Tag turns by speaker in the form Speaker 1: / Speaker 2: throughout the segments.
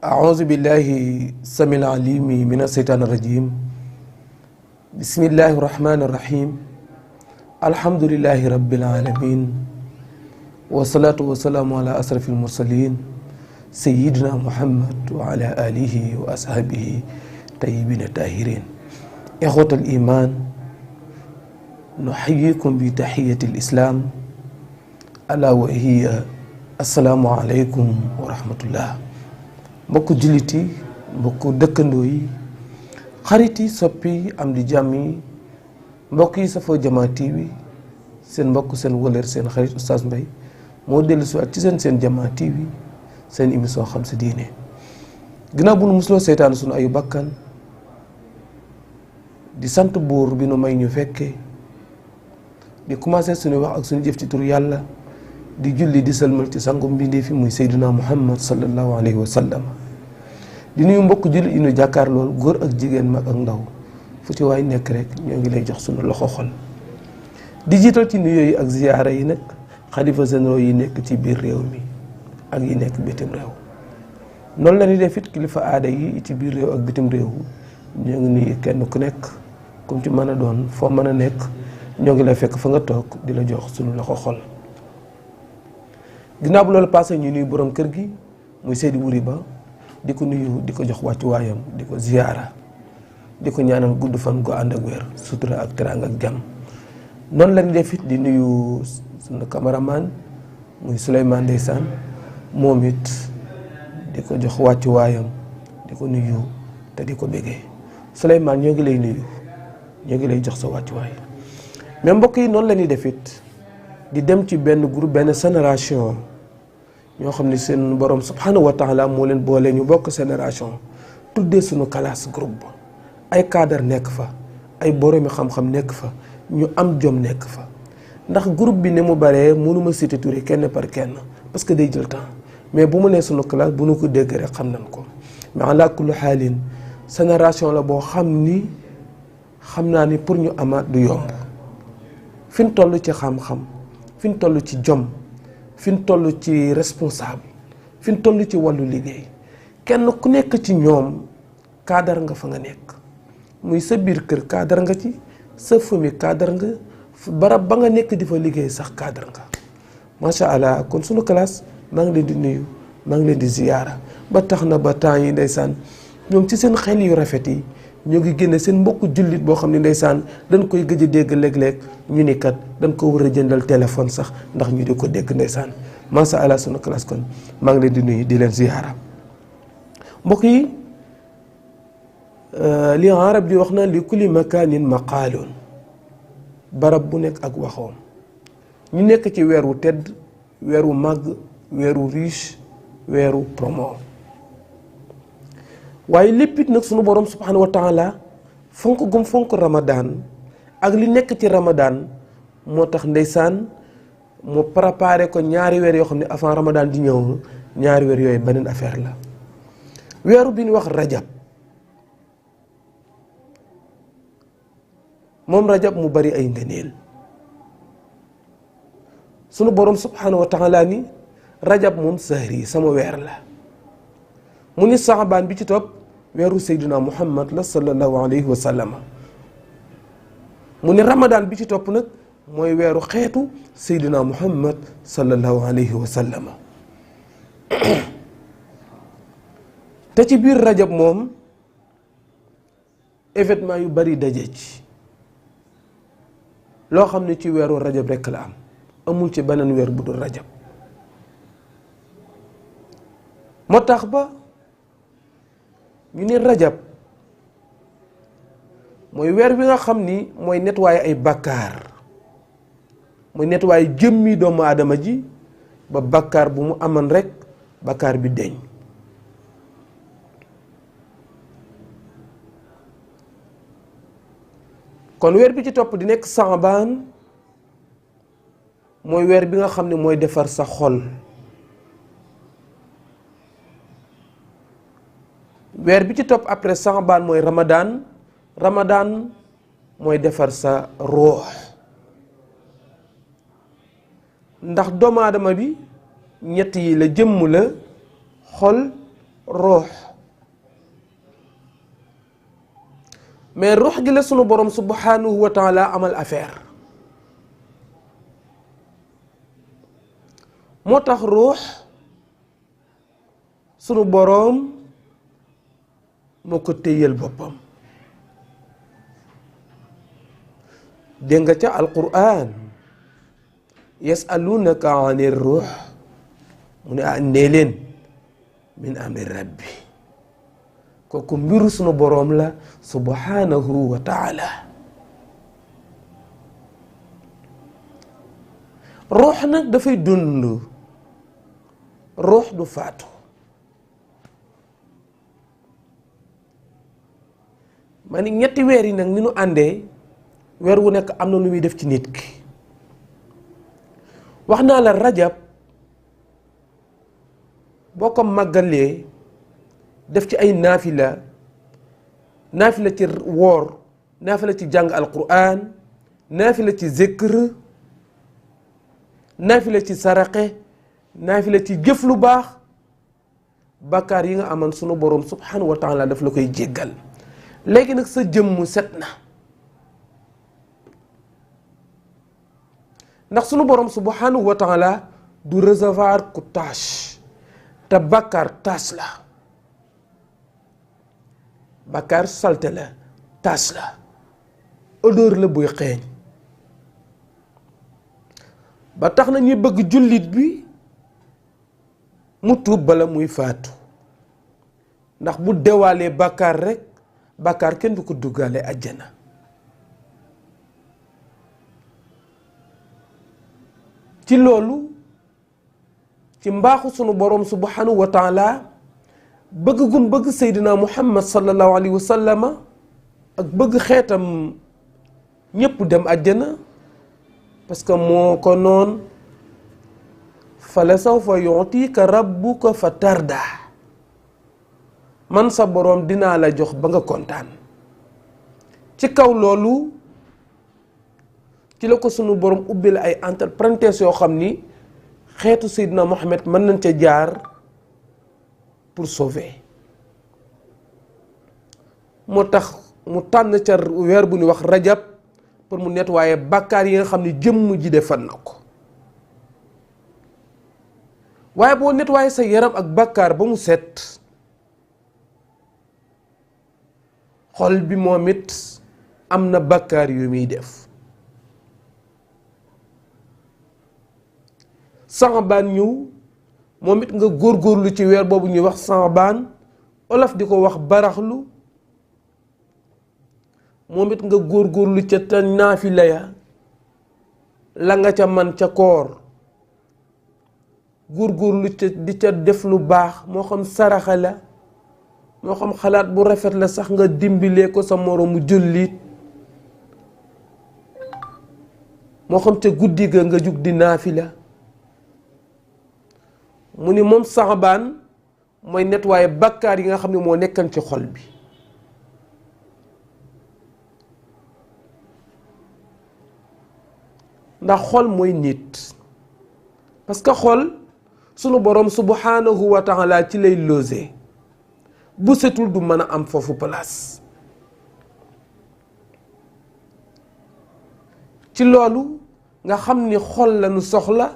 Speaker 1: أعوذ بالله السميع العليم من الشيطان الرجيم بسم الله الرحمن الرحيم الحمد لله رب العالمين والصلاة والسلام على أشرف المرسلين سيدنا محمد وعلى آله وأصحابه طيبين الطاهرين إخوة الإيمان نحييكم بتحية الإسلام ألا وهي السلام عليكم ورحمة الله mbokku jullit yi mbokku dëkkandoo yi xarit yi soppi yi am di jàmm yi mbokk yi safoo Jamaa TV seen mbokk seen wëlër seen xarit Oustaz Mbaye moo dellu si waat ci seen Jamaa TV seen émission xam sa diine ginnaaw bu nu musloo seytaan sunu ayu bakkan di sant buur bi nu may ñu fekkee di commencé suñu wax ak suñu jëf ci turu yàlla di julli di sëlmal ci sangu mbindee fi muy Seydina Muhammad sallallahu alayhi wa sallam di nuyu mbokk julli yi ñu jàkkaar lool góor ak jigéen mag ak ndaw fu ci waay nekk rek ñoo ngi lay jox suñu loxo xol di jiital ci nuyoo yi ak ziyaara yi nag xalifa généraux yi nekk ci biir réew mi ak yi nekk bitim réew noonu la ñuy def it kilifa aada yi ci biir réew ak bitim réew ñoo ngi nuyu kenn ku nekk comme ci mën a doon foo mën a nekk ñoo ngi lay fekk fa nga toog di la jox suñu loxo xol ginnaaw bu loolu passé ñu nuyu borom kër gi muy Seydi Wuri Ba di ko nuyu di ko jox wàccuwaayam di ko ziyaara di ko ñaanal gudd fan gu ànd ak wér sutura ak teraanga ak jàmm noonu la ñuy def it di nuyu sunu cameraman muy Souleymane ndeysaan moom it di ko jox wàccuwaayam di ko nuyu te di ko bégee Souleymane ñoo ngi lay nuyu ñoo ngi lay jox sa wàccuwaay mais mbokk yi noonu la ñuy def it di dem ci benn groupe benn génération ñoo xam ne seen borom subhanahu wa taala moo leen boole ñu bokk génération tuddee suñu classe groupe ba ay cadre nekk fa ay boromi xam-xam nekk fa ñu am jom nekk fa ndax groupe bi ni mu baree mënuma citer tur yi kenn par kenn parce que day jël temps mais bu mu nee suñu classe bu nu ko dégg rek xam nañ ko mais ala kulli xaalin génération la boo xam ni xam naa ni pour ñu amaat du yomb fi ñu toll ci xam-xam fi ñu toll ci jom fi ñu toll ci responsable fi ñu toll ci wàllu liggéey kenn ku nekk ci ñoom cadre nga fa nga nekk muy sa biir kër cadre nga ci sa famille cadre nga barab ba nga nekk di fa liggéey sax cadre nga macha allah kon sunu classe maa ngi leen di nuyu maa ngi leen di ziyaara ba tax na ba temps yi ndeysaan ñoom ci seen xel yu rafet yi ñoo ngi génne seen mbokku jullit boo xam ne ndeysaan dañ koy gëj a dégg léeg-léeg ñu ni kat dañ ko war a jëndal téléphone sax ndax ñu di ko dégg ndeysaan masha Allah sunu classe kon maa ngi leen di nuyu di leen ziyaara mbokk yi li arab di wax na li kulli makaanin maqaalun barab bu nekk ak waxoom ñu nekk ci weeru tedd weeru màgg weeru riche weeru promo waaye lépp it nag sunu borom subhanahu wa taala fonk gum fonk ramadan ak li nekk ci ramadan moo tax ndeysaan mu préparé ko ñaari weer yoo xam ne avant ramadan di ñëw ñaari weer yooyu beneen affaire la weeru bi ñu wax rajab moom rajab mu bari ay ngëneel sunu borom subhanahu wa taala ni rajab moom sahri sama weer la mu ni saabaan bi ci topp weeru Seydina Muhammad la sallallahu alayhi wa sallam mu ni Ramadan bi ci topp nag mooy weeru xeetu Seydina Muhammad sallallahu alayhi wa sallam te ci biir rajab moom événement yu bari daje ci loo xam ne ci weeru rajab rekk la am amul ci beneen weer bu dul rajab moo tax ba ñu ne rajab mooy weer bi nga xam ni mooy nettoyer ay bàkkaar mooy nettoyer jëmmi doomu aadama ji ba bàkkaar bu mu aman rekk bàkkaar bi deñ kon weer bi ci topp di nekk saabaan mooy weer bi nga xam ne mooy defar sa xol weer bi ci topp après saabaan mooy ramadan ramadan mooy defar sa ruux ndax doomu aadama bi ñett yi la jëmm la xol ruux mais ruux gi la sunu borom subhanahu wa taala amal affaire moo tax ruux sunu borom moo ko téyel boppam dégg nga ca alquran yasalunaka ani ruux mu ne nee leen min amri rabbi kooku mbiru sunu boroom la subhanahu wa taala ruux nag dafay dund ruux du faatu ma ni ñetti weer yi nag ni nu àndee weer wu nekk am na lu muy def ci nit ki wax naa la rajab boo ko màggalee def ci ay naafila ci woor naafila ci jàng alquran naafila ci zikr naafila ci saraxe naafila ci jëf lu baax bàkkaar yi nga amoon sunu borom subhanahu wa taala daf la koy jéggal léegi nag sa jëmm set na ndax sunu borom subhanahu wa taala du recevoir ku tâche te bàkkaar tâche la bàkkaar salte la tâche la odeur la buy xeeñ ba tax na ñuy bëgg jullit bi mu tuub bala muy faatu ndax bu dewaalee bàkkaar rek bàkkaar kenn du ko duggaale àjjana ci loolu ci mbaaxu sunu borom subhanahu wa taala bëgg gum bëgg seydina muhammad sallallahu alayhi wa sallama ak bëgg xeetam ñépp dem àjjana parce que moo ko noon fala sawfa yu'tika rabbuka fa tarda man sa boroom dinaa la jox ba nga kontaan ci kaw loolu ci la ko sunu boroom ubbil ay entre parenthèses yoo xam ni xeetu Seydina Mohamed mën nañ ca jaar pour sauver moo tax mu tànn ca weer bu ñuy wax rajab pour mu nettoyer bàkkaar yi nga xam ne jëmm ji defal na ko waaye boo nettoyer sa yaram ak bàkkaar ba mu set xol bi moom it am na bàkkaar yu muy def Saxbaan ñëw moom it nga góorgóorlu ci weer boobu ñuy wax Saxbaan olof di ko wax baraxlu moom it nga góorgóorlu ca te naafila ya la nga ca man ca koor góorgóorlu ca di ca def lu baax moo xam saraxa la moo xam xalaat bu rafet la sax nga dimbilee ko sa moroomu jullit moo xam ca guddi ga nga jug di naafila mu ni moom Saxbaan mooy nettoyer bàkkaar yi nga xam ne moo nekkan ci xol bi ndax xol mooy nit parce que xol sunu borom subhanahu wa taala ci lay logé bu setul du mën a am foofu place ci loolu nga xam ni xol lañu soxla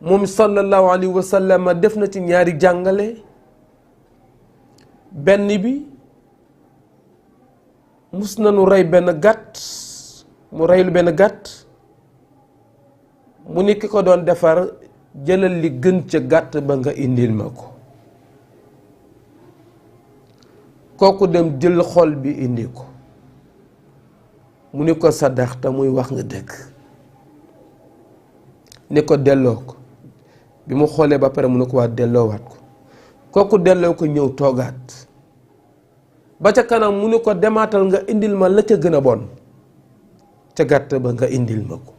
Speaker 1: moom sallallahu alayhi wa sallam def na ci ñaari jàngale benn bi mus nañu rey benn gàtt mu reylu benn gàtt mu ni ki ko doon defar jëlal li gën ca gàtt ba nga indil ma ko kooku dem jël xol bi indi ko mu ni ko sadaxta muy wax nga dëgg ni ko delloo ko bi mu xoolee ba pare mu ne ko waa delloowaat ko kooku delloo ko ñëw toogaat ba ca kanam mu ne ko demaatal nga indil ma la ca gën a bon ca gàtt ba nga indil ma ko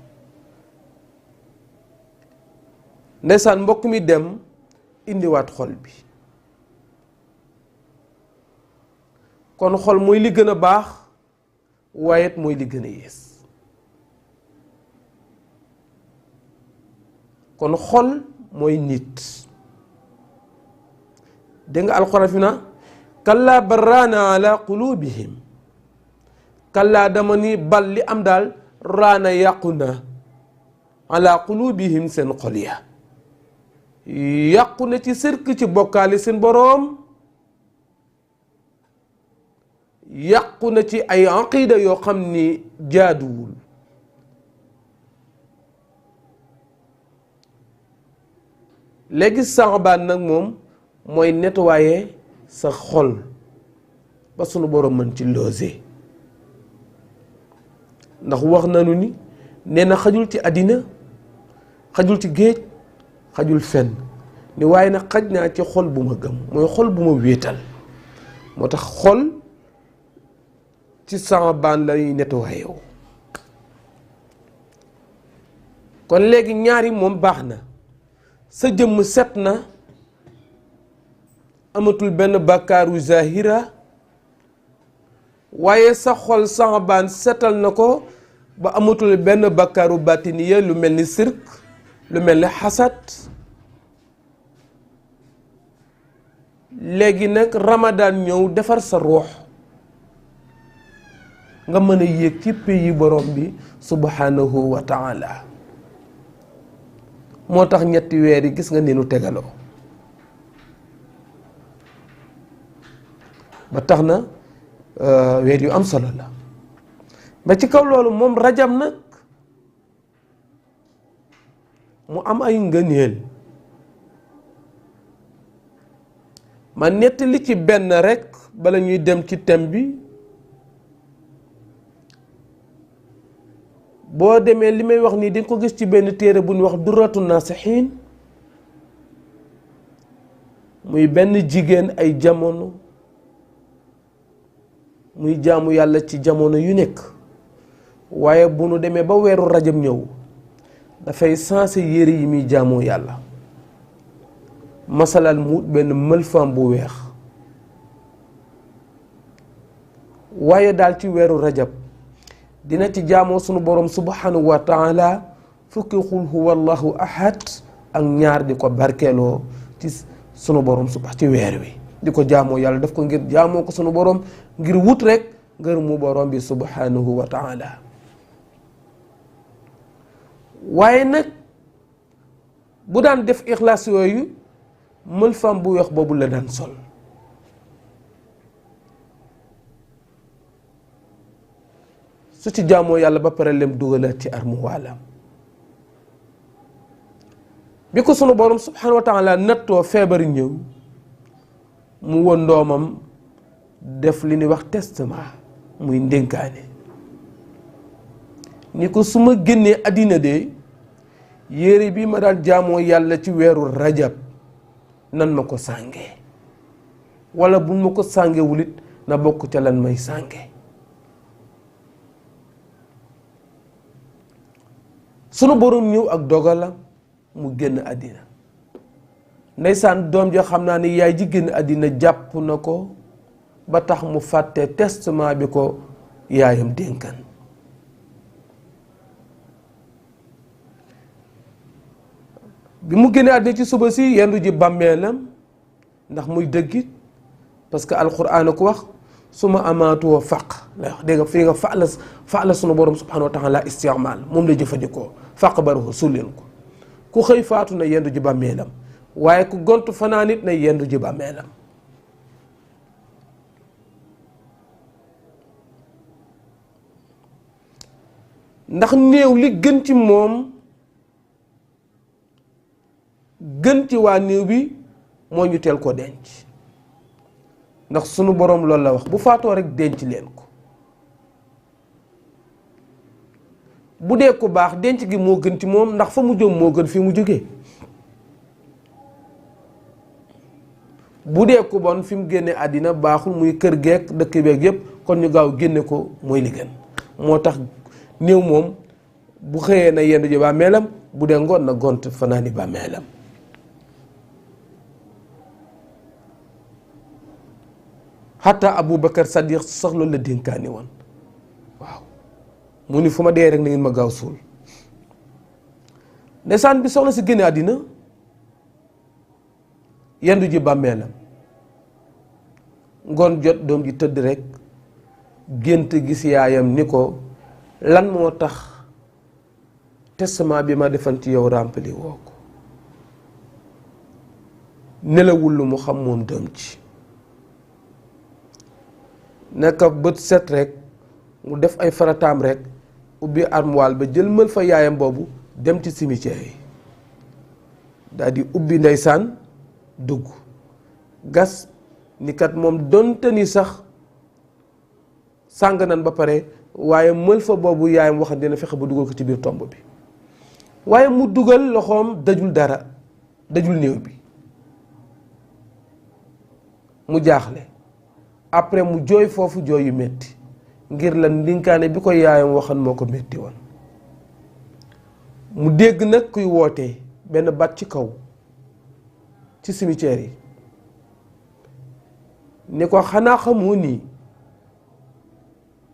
Speaker 1: ndeysaan mbokk mi dem indiwaat xol bi kon xol mooy li gën a baax waaye it mooy li gën a yées kon xol mooy nit. dégg nga alxuraan fi na kallaa barraana ala qulubihim, kallaa dama ni bal li am daal raana yàqu na ala qulubihim seen xol ya, yàqu na ci sirk ci bokkaali seen boroom, yàqu na ci ay aqida yoo xam ni jaaduwul. léegi saxbaan nag moom mooy nettoyer sa xol ba sunu boroom mën ci loose. ndax wax nañu ni nee na xajul ci àddina, xajul ci géej, xajul fenn ni waaye nag xaj naa ci xol bu ma gëm, mooy xol bu ma wéetal. moo tax xol ci saxbaan lay nettoyer. kon léegi ñaari moom baax na, sa jëmm set na, amatul benn bàkkaaru zahira, waaye sa xol saxbaan setal na ko ba amatul benn bàkkaaru batiniya, lu mel ni sirk, lu mel ni xasad. léegi nag ramadaan ñëw defar sa ruux nga mën a yéeg ci pays borom bi subhanahu wa taala. moo tax ñetti weer yi gis nga ni nu tegaloo. ba tax na weer yu am solo la. ba ci kaw loolu moom rajab nag mu am ay ngëneel. ma nettali ci benn rekk bala ñuy dem ci thème bi. boo demee li may wax nii dañ ko gis ci benn téere bu ñuy wax durratu naasixiin, muy benn jigéen ay jamono muy jaamu yàlla ci jamono yu nekk, waaye bu nu demee ba weeru rajab ñëw dafay sensé yére yi muy jaamoo yàlla. masalal mu benn mëlfam bu weex, waaye daal ci weeru rajab dina ci jaamoo sunu borom subhanahu wa taala fukki xul huwa allahu ahad ak ñaar di ko barkeeloo ci sunu borom ci weer wi, di ko jaamoo yàlla daf ko ngir jaamoo ko sunu borom ngir wut rek ngir mu borom bi subhanahu wa taala. waaye nag bu daan def ixlaas yooyu mël fam bu weex boobu la daan sol. su ci jaamoo yàlla ba pare lem dugalaat ci armuwaalam. bi ko sunu borom subhanahu wa taala nattoo feebar ñëw mu won doomam def li ñuy wax testament, muy ndénkaane ni ko su ma génnee àddina de yére bi ma daan jaamoo yàlla ci weeru rajab nan ma ko sànge, wala bu ma ko sànge wulit na bokk ca lan may sànge. sunu borom ñëw ak dogalam mu génn àddina. ndeysaan doom jo xam naa ni yaay ji génn àddina jàpp na ko ba tax mu fàtte testament bi ko yaayam dénkan. bi mu génnee àddina ci suba si yendu ji bàmmeelam ndax muy dëggit, parce que alquran ko wax suma amaatuwoo faq la wax. dégg nga fii nga fa la sunu borom subhanahu wa taala istimal moom la jëfandikoo, faq baraho sulleen ko. ku xëy faatu na yendu ji bàmmeelam, waaye ku gontu fanaan it na yendu ji bàmmeelam. ndax néew li gën ci moom gën ci waa néew bi moo ñu teel koo denc, ndax sunu borom loolu la wax bu faatoo rek denc leen ko. bu dee ku baax denc gi moo gën ci moom, ndax fa mu jëm moo gën fi mu jógee. bu dee ku bon fi mu génne àddina baaxul, muy kër geek dëkk beeg yépp, kon ñu gaaw génne ko mooy li gën. moo tax néew moom bu xëyee na yendu ji bàmmeelam, bu dee ngoon na gont fanaani bàmmeelam. xataa Abu Bakar Sadiq sax loolu la dénkaani woon. waaw mu ni fu ma dee rek na ngeen ma gaaw suul. ndeysaan bi soxna si génne àddina yendu ji bàmmeelam ngoon jot doom ji tëdd rek gént gis yaayam ni ko lan moo tax testament bi ma defan ci yow rempli woo ko. nelawul lu mu xam moom doom ci naka bët set rek mu def ay farataam rek ubbi armoire ba jël mël fa yaayam boobu dem ci cimetière yi daal di ubbi ndeysaan dugg gas ni kat moom donte ni sax sàng nan ba pare waaye mël fa boobu yaayam wax dina fexe ba dugal ko ci biir tomb bi waaye mu dugal loxoom dajul dara dajul néew bi mu jaaxle après mu jooy foofu jooy yu metti ngir lan ndinkaane bi ko yaayam waxan moo ko metti woon mu dégg nag kuy wootee benn baat ci kaw ci cimetière yi ni ko xanaa xamoo nii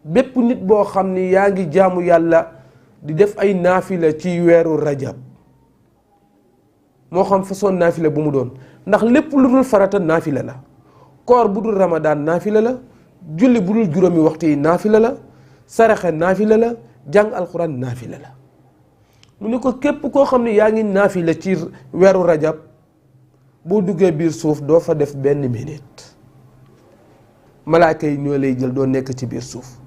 Speaker 1: bépp nit boo xam ni yaa ngi jaamu yàlla di def ay naafila ci weeru rajab moo xam façon naafila bu mu doon ndax lépp lu dul farata naafila la koor bu dul ramadaan naafila la julli bu dul juróomi waxtu yi naafila la saraxe naafila la jàng alxuraan naafila la mu ne ko képp koo xam ne yaa ngi naafila ci weeru rajab boo duggee biir suuf doo fa def benn minute malaaka yi ñoo lay jël doo nekk ci biir suuf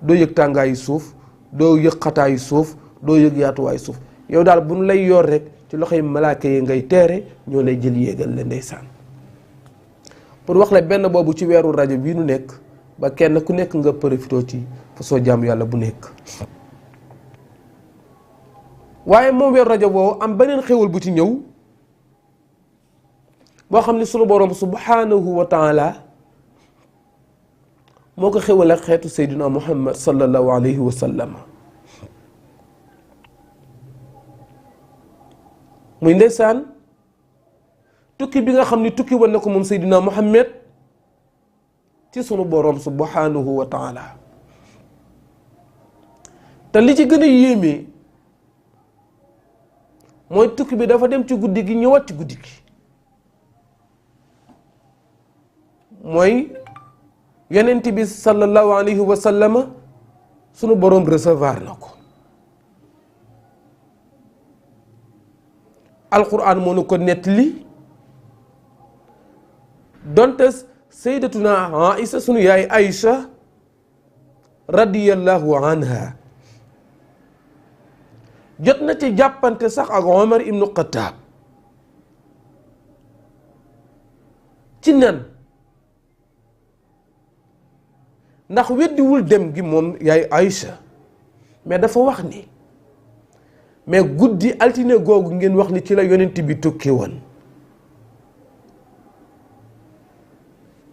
Speaker 1: doo yëg tàngaayu suuf doo yëg xataayu suuf doo yëg yaatuwaayu suuf yow daal bu nu lay yor rek ci loxoy malaaka yi ngay teere ñoo lay jël yéegal la ndeysaan pour wax la benn boobu ci weeru rajab bii nu nekk ba kenn ku nekk nga profité ci façon jàmm yàlla bu nekk waaye moom weeru rajab boobu am beneen xéwal bu ci ñëw boo xam ne sunu borom subhanahu wa taala moo ko xéwal ak xeetu Seydina Muhammad sallallahu alayhi wa sallam muy ndeysaan tukki bi nga xam ni tukki woon na ko moom Seydina Muhammad ci sunu borom subhanahu wa taala te li ci gën a yéeme mooy tukki bi dafa dem ci guddi gi ñëwaat ci guddi gi mooy yonent bi sallallahu alayhi wa sallama sunu borom recevoir na ko alquran moo nu ko nettali donte sayyidatuna Aïsa sunu yaay Aïcha radiyallahu anha jot na ci jàppante sax ak Omar ibnu Xattaab ci nan ndax weddiwul dem gi moom yaay Aïcha mais dafa wax ni mais guddi altine googu ngeen wax ni ci la yonent bi tukki woon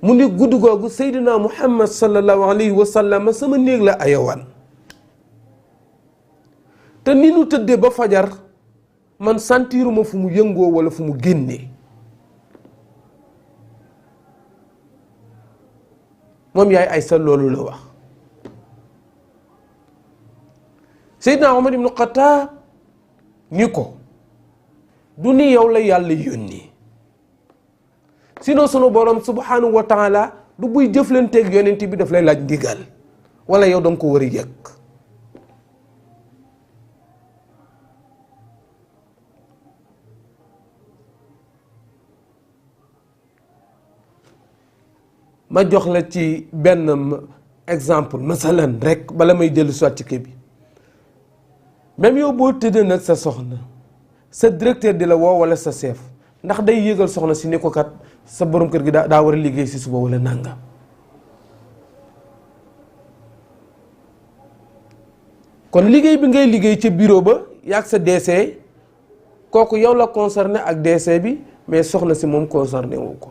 Speaker 1: mu ni guddi googu Seydina Muhammad sallallahu alayhi wa sallam sama néeg la ayawaan te ni nu tëddee ba fajar man sentiruma fu mu yëngoo walla fu mu génnee moom yaay Aysa loolu la wax Seydina Omar ibnu Xattaab ni ko du ni yow la yàlla yónni sinon sunu borom subhanahu wa taala du buy jëflanteeg yonent bi daf lay laaj ndigal wala yow danga ko war a yëg ma jox la ci benn exemple masalan rek bala may jël soit ci kii bi même yow boo tëddee nag sa soxna sa directeur di la woo wala sa chef ndax day yëgal soxna si ni ko kat sa borom kër gi daa war a liggéey si suba wala nangam kon liggéey bi ngay liggéey ca bureau ba yaag sa DC kooku yow la concerné ak DC bi mais soxna si moom concerné wu ko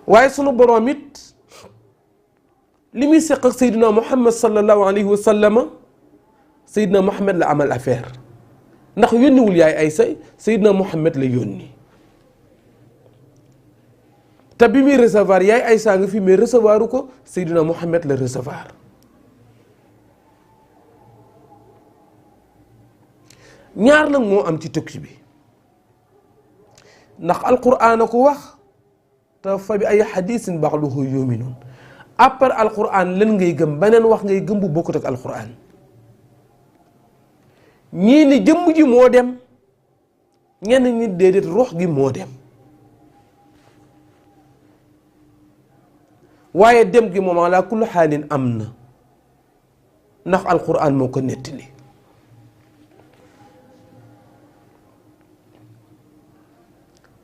Speaker 1: waaye sunu borom it li muy seq ak Seydina Muhammad sallallahu alayhi wa sallam Seydina Muhammad la amal affaire ndax yónniwul yaay Aysa Seydina Muhammad la yónni te bi muy recevoir yaay Aysa nga fi mais recevoiru ko Seydina Muhammad la recevoir ñaar nag moo am ci tukki bi ndax alquran a ko wax te fa bi ay xadisin ba'duhu yu'minun après alquran lan ngay gëm beneen wax ngay gëm bu bokkut ak alquran ñii ni jëmm ji moo dem ñenn ñi déedéet ruux gi moo dem waaye dem gi moom ala kulli xaalin am na ndax alquran moo ko nettali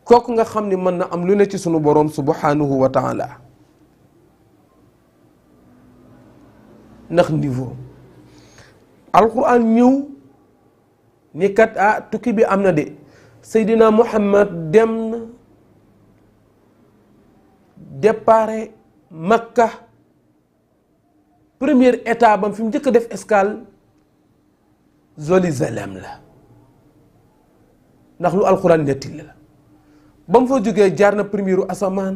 Speaker 1: kooku nga xam ni mën na am lu ne ci sunu boroom subhanahu wa taala ndax niveau alquran ñëw ni kat tukki bi am na de Seydina Muhammad dem na départ Makka première étape bam fi mu njëkk a def escale Jérusalem la ndax lu alquran nettali la ba mu fa jógee jaar na première asamaan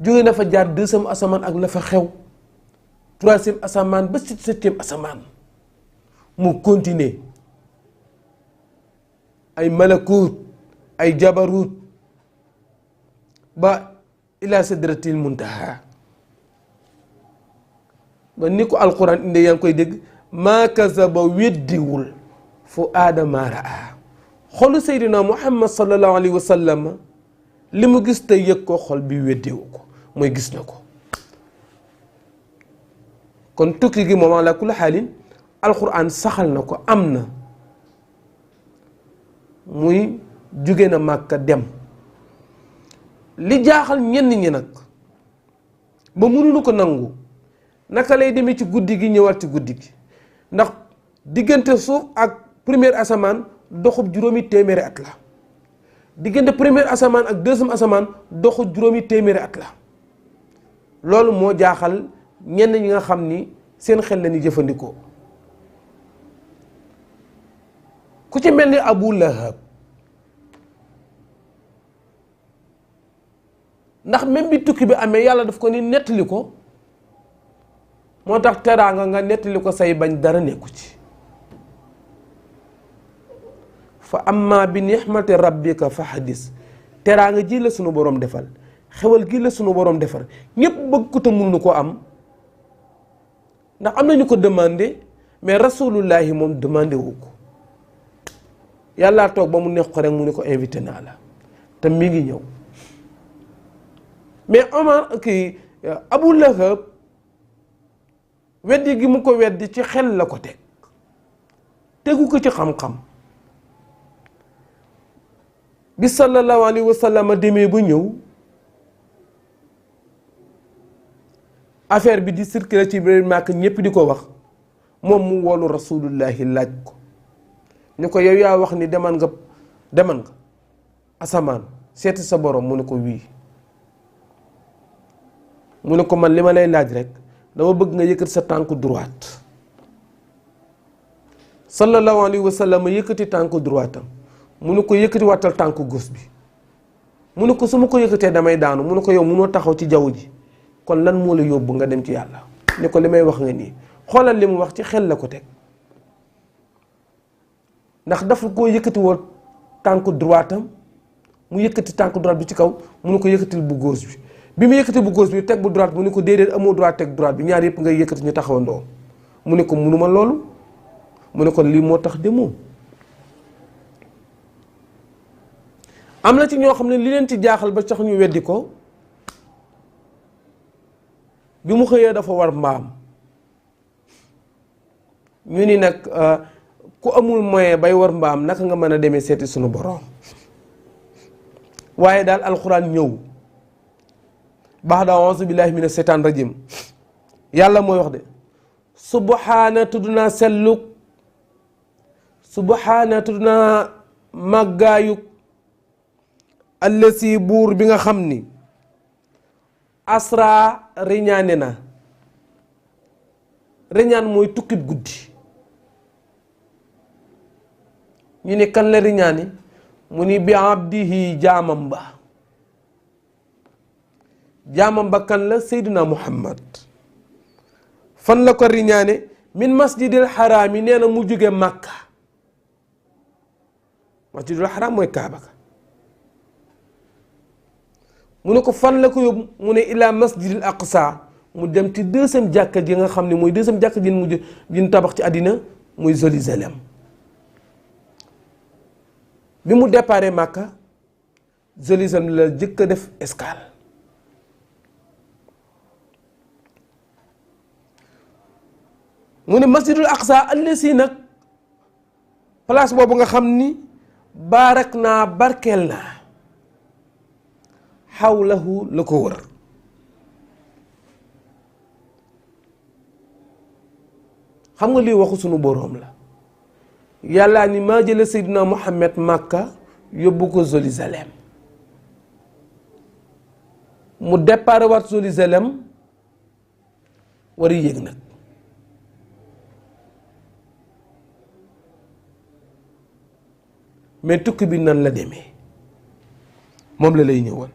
Speaker 1: jógee na fa jaar deuxième asamaan ak la fa xew troisième asamaan ba septième asamaan mu continuer ay malakut ay jabarut ba ila sidratil muntaha ba ni ko alquran inde yaa ngi koy dégg maa kazaba weddiwul fu aadama raa xolu seydina muhammad sallallahu alayhi wa sallam li mu gis te yëg ko xol bi weddiwu ko mooy gis na ko kon tukki gi moom ala kulli xaalin alquran saxal na ko am na muy jóge na Màkka dem li jaaxal ñenn ñi nag ba mënuñu ko nangu naka lay demee ci guddi gi ñëwaat ci guddi gi ndax diggante suuf ak première asamaan doxub juróomi téeméeri at la diggante première asamaan ak deuxième asamaan doxub juróomi téeméeri at la loolu moo jaaxal ñenn ñi nga xam ni seen xel la ni jëfandikoo ku ci mel ni Abu Lahab ndax même bi tukki bi amee yàlla daf ko ni nettali ko moo tax teraanga nga nettali ko say bañ dara nekku ci fa amma bi nihmati rabbika fa hadis teraanga ji la sunu borom defal xewal gi la sunu borom defal ñépp bëgg ko te mënuñu ko am ndax am nañu ko demandé mais rasulullahi moom demandé wu ko yàlla toog ba mu neex ko rek mu ni ko invité naa la te mi ngi ñëw mais Omar kii Abu Lahab weddi gi mu ko weddi ci xel la ko tegu ko ci xam-xam bi sallallahu alayhi wa sallam demee ba ñëw affaire bi di circuler ci biir Màkka ñépp di ko wax moom mu woolu rasulullahi laaj ko ni ko yow yaa wax ni deman nga asamaan seeti sa borom mu ne ko wii mu ne ko man li ma lay laaj rek dama bëgg nga yëkkati sa tànku droite sallallahu alayhi wa sallam yëkkati tànku droite am mu ne ko yëkkati wattal tànku gauche bi mu ne ko su ma ko yëkkatee damay daanu mu ne ko yow munoo taxaw ci jaww ji kon lan moo la yóbbu nga dem ci yàlla ni ko li may wax nga nii xoolal li mu wax ci xel la ko teg ndax dafa koo yëkkati woon tànku droite am mu yëkkati tànku droite bi ci kaw mu ne ko yëkkatil bu gauche bi mu yëkkati bu gauche bi teg bu droite mu ne ko déedéet amoo droite teg droite bi ñaar yëpp ngay yëkkati ñu taxawandoo mu ne ko munuma loolu mu ne ko lii moo tax demoo am na ci ñoo xam ne li leen ci jaaxal ba sax ñu weddi ko bi mu xëyee dafa war mbaam ñu ni nag ku amul moyen bay war mbaam naka nga mën a demee seeti sunu borom waaye daal alxuraan ñëw baax da auzu billahi mina seytaan rajim yàlla mooy wax de subhaana tudd naa selluk subhaana tudd naa màggaayuk allasi buur bi nga xam ni asra riñaane na riñaan mooy tukkib guddi ñu ne kan la riñaane mu ni bi abdihi jaamam ba kan la seydina muhammad fan la ko riñaane min masjidil xaraam yi nee na mu jóge màkka masjidil xaraam mooy kaaba ka mu ne ko fan la ko yóbbu mu ne ila masjidil aqsa mu dem ci deuxième jàkka ji nga xam ne mooy deuxième jàkka ji mujj ji tabax ci àddina muy Jérusalem. bi mu déparé Màkka Jérusalem la jëkk a def escale. mu ne masjidul aqsa allasi nag place boobu nga xam ni baarak naa barkeel naa xawlahu la ko wër. xam nga lii waxu sunu boroom la yàlla ni maa jële Seydina Muhammad Màkka yóbbu ko Jérusalem mu départ waat Jérusalem war a yéeg nag. mais tukki bi nan la demee moom la lay ñëwal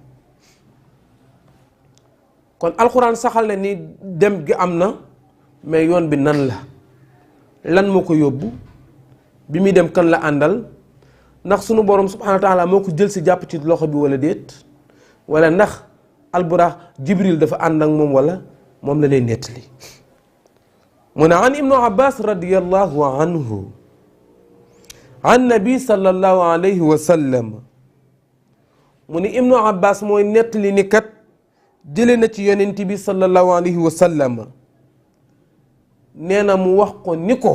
Speaker 1: kon alxuraan saxal na ni dem gi am na mais yoon bi nan la lan moo ko yóbbu bi muy dem kan la àndal ndax sunu borom subhaanahu wa taala moo ko jël si jàpp ci loxo bi wala déet wala ndax alburax jibril dafa ànd ak moom wala moom la lay nettali mu ne an ibnu abbas radiyallahu anhu an nabi sallallahu alayhi wa sallam mu ni ibnu abbas mooy nettali ni kat jële na ci yonent bi sallallahu alayhi wa sallam nee na mu wax ko ni ko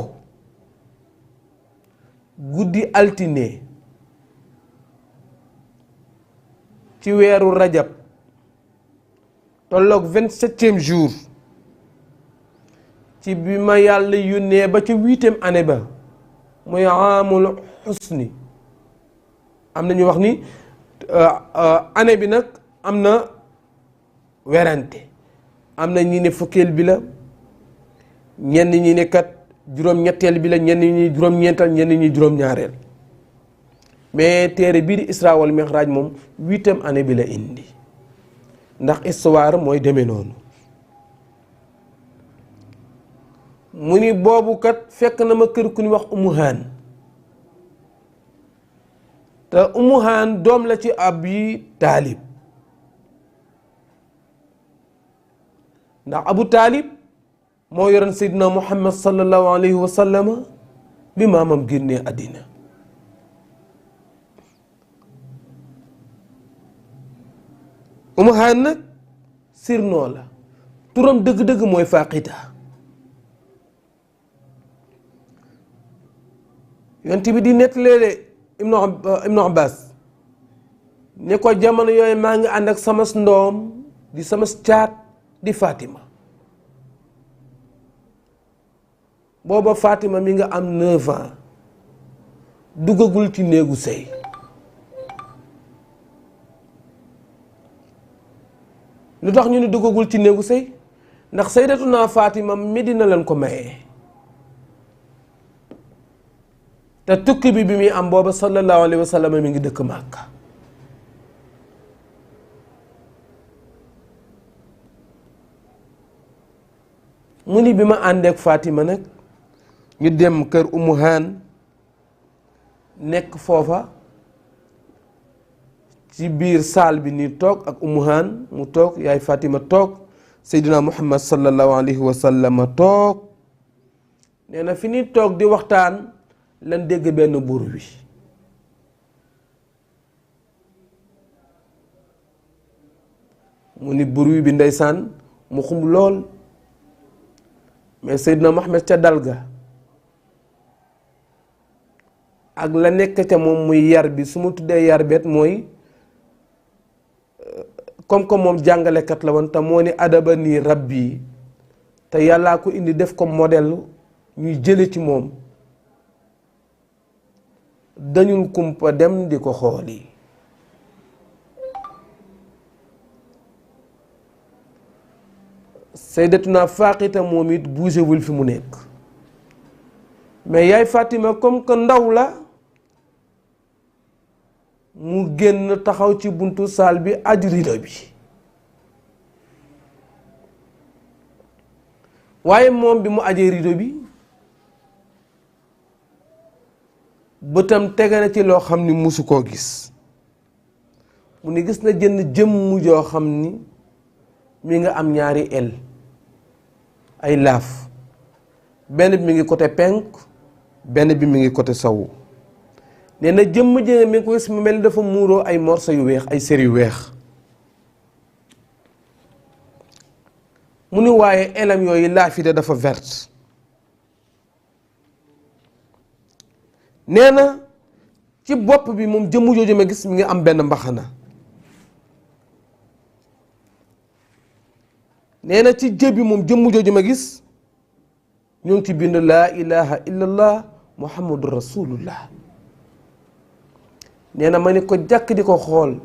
Speaker 1: guddi altine ci weeru rajab tolloog 27e jour ci bi ma yàlla yónnee ba ca 8e année ba muy amul xusni am na ñu wax ni année bi nag am na werante am na ñi ne fukkeel bi la ñenn ñi ne kat juróom-ñetteel bi la ñenn ñi juróom-ñeenteel ñenn ñi juróom-ñaareel mais téere bii di Isra wal Mi'raj moom 8e année bi la indi ndax histoire mooy demee noonu mu ni boobu kat fekk na ma kër ku ñu wax Umu Haan te Umu Haan doom la ci Abi Taalib ndax Abu Taalib moo yoroon Seydina Muhammad sallallahu alayhi wa sallam bi maamam génnee àddina Umu Haan nag sirnoo la turam dëgg-dëgg mooy Faaqita yonent bi di nettalee Ibnu Abbas ne ko jamono yooyu maa ngi ànd ak sama ndoom di sama caat di Fatima booba Fatima mi nga am 9 ans duggagul ci néegu sëy lu tax ñu ne duggagul ci néegu sëy ndax Sayyidatuna Fatima Medina lañ ko mayee te tukki bi muy am booba sallallahu alayhi wa sallam mi ngi dëkk Màkka mu ni bi ma àndeek Fatima nag ñu dem kër Umu Haan nekk foofa ci biir saal bi ni toog ak Umu Haan mu toog yaay Fatima toog Seydina Muhammad sallallahu alayhi wa sallam toog nee na fi ni toog di waxtaan lan dégg benn buur wi mu ni buur wi bi ndeysaan mu xum lool mais Seydina Muhammad ca dal ga ak la nekk ca moom muy yar bi su ma tuddee yar bet mooy comme que moom jàngalekat la woon te moo ni adaba nii rabbi te yàllaa ko indi def ko modèle ñuy jële ci moom dañul kumpa dem di ko xooli Sayyidatuna Faaqita moom it bougéwul fi mu nekk mais yaay Fatima comme que ndaw la mu génn taxaw ci buntu saal bi aj rido bi waaye moom bi mu ajee rido bi bëtam tege na ci loo xam ni musu koo gis mu ni gis na jënn jëmm joo xam ni mi nga am ñaari el ay laaf benn bi mi ngi côté penk benn bi mi ngi côté sowu nee na jëmm jënn mi ngi ko gis mu mel ni dafa muuroo ay morso yu weex ay sér yu weex mu ni waaye elam yooyu laaf yi de dafa verte nee na ci bopp bi moom jëmm jooju ma gis mi ngi am benn mbaxana nee na ci jëb bi moom jëmm jooju ma gis ñoo ngi ci bind laa ilaha illallah muhammadu rasulullah nee na ma ni ko jàkk di ko xool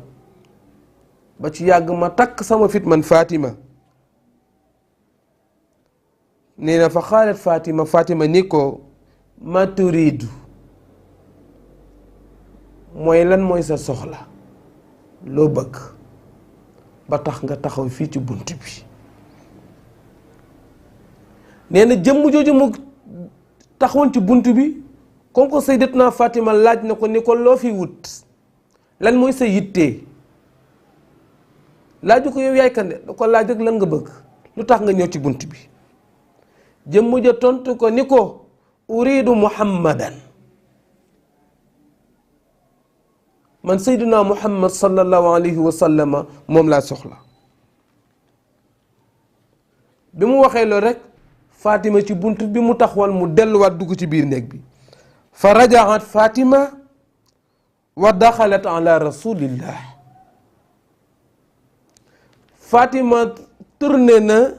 Speaker 1: ba ci yàgg ma takk sama fit man Fatima nee na fa xaalat Fatima ni ko ma turiidu mooy lan mooy sa soxla loo bëgg ba tax nga taxaw fii ci bunt bi nee na jëmm jooju mu taxawoon ci bunt bi comme que Sayyidatuna Fatima laaj na ko ni ko loo fi wut lan mooy sa yitte laaju ko yow yaay kan de da ko laaj rek lan nga bëgg lu tax nga ñëw ci bunt bi jëmm ja tontu ko ni ko uridu muhammadan man Seydina Muhammad sallallahu alayhi wa sallama moom laa soxla bi mu waxee loolu rek Fatima ci bunt bi mu taxawal mu delluwaat dugg ci biir néeg bi fa rajaat Fatima wa daxalat ala rasulillah Fatima tourné na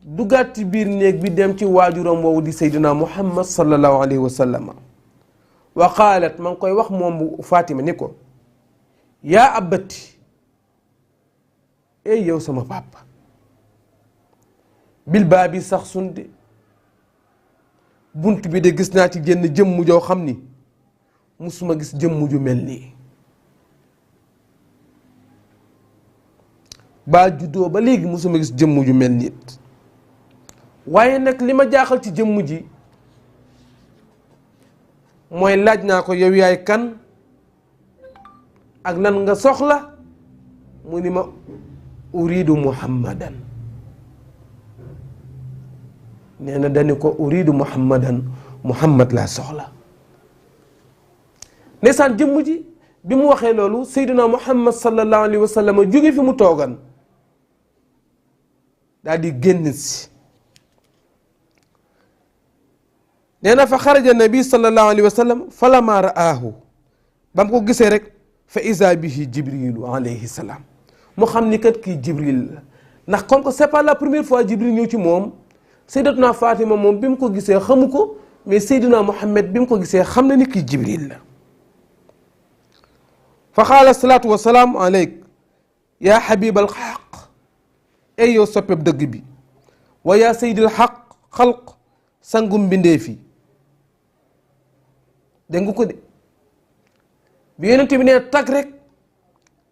Speaker 1: duggaat ci biir néeg bi dem ci waajuram woowu di Seydina Muhammad sallallahu alayhi wa sallama wa qaalat ma ngi koy wax moom bu Fatima ni ko yaa abati ey yow sama papa bil baa bi sax sunde bunt bi de gis naa ci génn jëmm joo xam ni musuma gis jëmm ju mel nii baa juddoo ba léegi musuma gis jëmm ju mel nii waaye nag li ma jaaxal ci jëmm ji mooy laaj naa ko yow yaay kan ak lan nga soxla mu ni ma uridu muhammadan nee na dani ko uridu muhammadan muhammad laa soxla ndeysaan jëmm ji bi mu waxee loolu Seydina Muhammad sallallahu alayhi wa sallam jóge fi mu toogan daal di génn si nee na fa xaraja nabi sallallahu alayhi wa sallam falamma ra'aahu ba mu ko gisee rek fa iza bihi jibrilu alayhi salaam mu xam ni kat kii jibril la ndax comme que c'est pas la première fois jibril ñëw ci moom Sayyidatuna Fatima moom bi mu ko gisee xamu ko mais Seydina Muhammad bi mu ko gisee xam na ni kii jibril la fa qaala salaatu wa salaam aleyk yaa xabibal xaq ay yow soppeb dëgg bi wa yaa sayyidil xaq xalq sangum mbindee fi dégg nga ko de bi yonent bi nee tag rek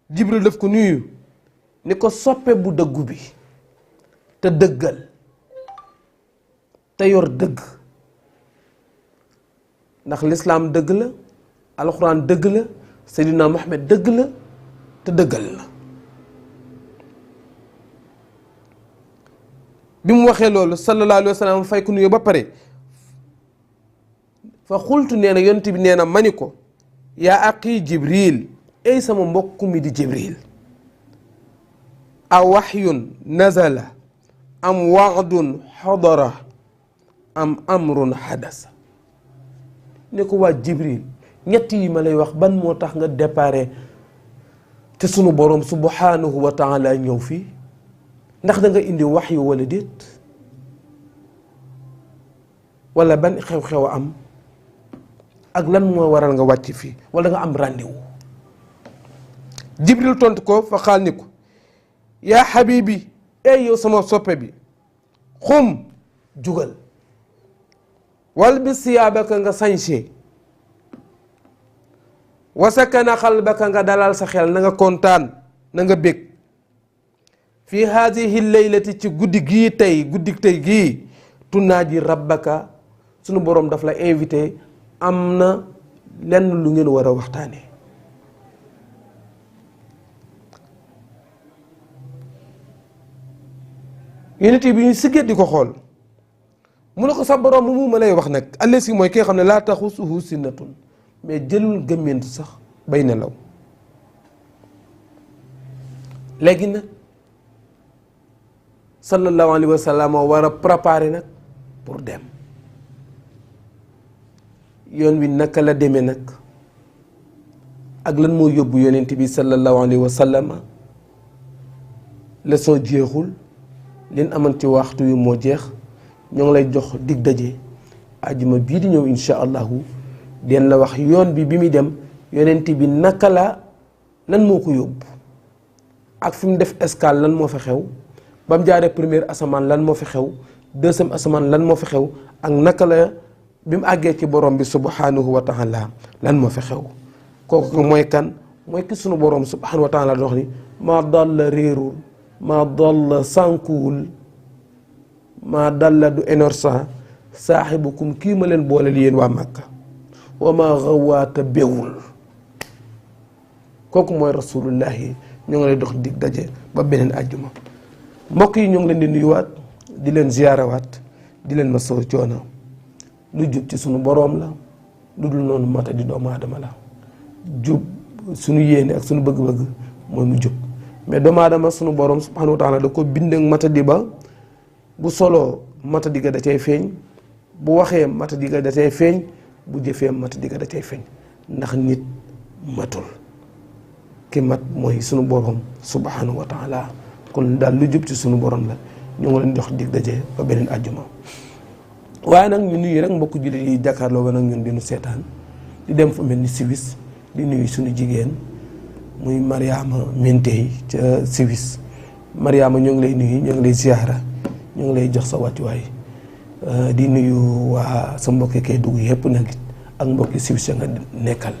Speaker 1: jibril daf ko nuyu ni ko soppe bu dëggu bi te dëggal te yor dëgg ndax lislaam dëgg la alxuraan dëgg la Seydina Muhammad dëgg la te dëggal la bi mu waxee loolu sallallahu alayhi wa sallam fay ko nuyu ba pare fa xultu nee na yonent bi nee na mani ko yaa aqi jibril ay sama mbokk mi di jibril a waxyun nazala am waadun xadara am amrun xadasa ne ko waa jibril ñett yi ma lay wax ban moo tax nga déparé te sunu boroom subhanahu wa taala ñëw fii ndax da nga indi wax yu wala déet wala ban xew-xew am ak lan moo waral nga wàcc fii wala nga am rendez-vous jibril tontu ko fa xaal ni ko yaa xabibi ey yow sama soppe bi xum jugal wal bi siyaabaka nga sañse wasakana xalbaka nga dalal sa xel na nga kontaan na nga bég fii haadihi leylati ci guddi gii tey guddi tey gii tunnaaji rabbaka sunu boroom daf la invité am na lenn lu ngeen war a waxtaane yonent bi ñu siggee di ko xool mu ne ko sa borom mu ma lay wax nag àll si mooy ki nga xam ne laa taxusuhu sinnatun mais jëlul gëmmentu sax bay nelaw. léegi nag sallallahu alayhi wa sallam war a préparer nag pour dem yoon wi naka la demee nag ak lan moo yóbbu yonent bi sallallahu alayhi wa sallam leçon jeexul leen aman ci waxtu wi moo jeex ñoo ngi lay jox dig daje ajuma bii di ñëw insha allahu den la wax yoon bi muy dem yonent bi naka la lan moo ko yóbbu ak fi mu def escale lan moo fa xew ba mu jaaree première asamaan lan moo fi xew deuxième asamaan lan moo fi xew ak naka la bi mu àggee ci borom bi subhanahu wa taala lan moo fi xew kooku mooy kan mooy ki sunu borom subhanahu wa taala dox ni maa dalla réerul maa dalla sànkuwul maa dalla du énorsa saaxibukum kii ma leen booleel yéen waa Màkka wa maa xawaata bewul kooku mooy rasulullahi ñoo ngi lay dox dig daje ba beneen àjjuma mbokk yi ñoo ngi leen di nuyuwaat di leen ziyaarawaat di leen ma sow coono lu jub ci sunu boroom la lu dul noonu mata di doomu aadama la jub sunu yéene ak sunu bëgg-bëgg mooy mu jub mais doomu aadama sunu boroom subhanahu wa taala da ko bind ak mata di ba bu soloo mata di ga da cay feeñ bu waxee mata di ga da cay feeñ bu jëfee mata di ga da cay feeñ ndax nit matul ki mat mooy sunu borom subhanahu wa taala kon daal lu jub ci sunu borom la ñu ngi leen jox dig daje ba beneen àjjuma waaye nag ñu nuyu rek mbokku jullit yi jàkkaarloo ba nag ñun dinu seetaan di dem fu mel ni Suisse di nuyu suñu jigéen muy Mariama Mentey ca Suisse Mariama ñoo ngi lay nuyu ñoo ngi lay ziyaara ñoo ngi lay jox sa wàccuwaay di nuyu waa sa mbokki kay dugg yëpp nag ak mbokki Suisse nga nekkal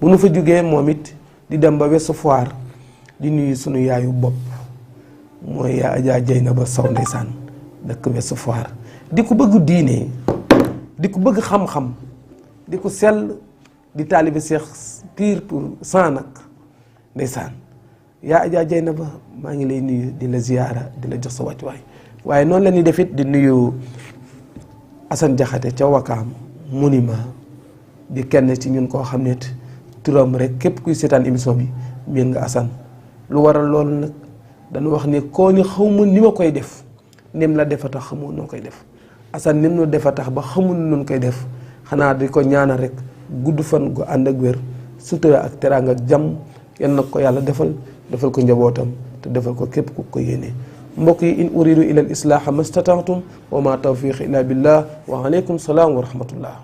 Speaker 1: bu nu fa jógee moom it di dem ba Ouest Foire di nuyu sunu yaayu bopp mooy yaa Adja Jeynaba Sow ndeysaan dëkk Ouest Foire di ko bëgg diine di ko bëgg xam-xam di ko sell di taalibe Seex pire pour cent nag ndeysaan yaa Adja Jeynaba maa ngi lay nuyu di la ziyaara di la jox sa wàccuwaay waaye noonu la ñuy def it di nuyu Assane Jaxate ca Wakaam monument di kenn ci ñun koo xam ne turam rek képp kuy seetaan émission bi miin nga Assane lu waral loolu nag dañu wax ne koo ni xaw ma ni ma koy def nim la defa tax xamoo noo koy def Assane nim nu defa tax ba xamul noonu koy def xanaa di ko ñaanal rek gudd fan gu ànd ak wér sutura ak teraanga ak jàmm yan nag ko yàlla defal ko njabootam te defal ko képp ku ko yéene mbokk yi in uridu ila al islaaha mastata'tum wa ma tawfiqi illa billah wa alaykum salaam wa rahmatullah